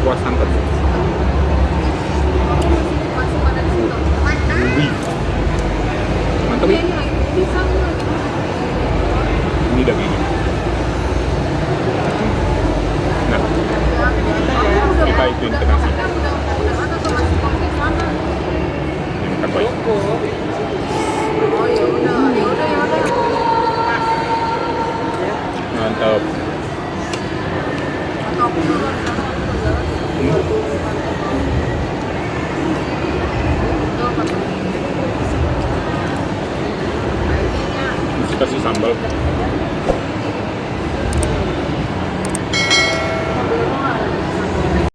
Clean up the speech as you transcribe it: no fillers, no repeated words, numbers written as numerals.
kuah santan. Wih, mantap ya. Ini dagingnya. Nah, kita ituin ke nasi. Ini makan baik. Mantap. Masih kasih sambal.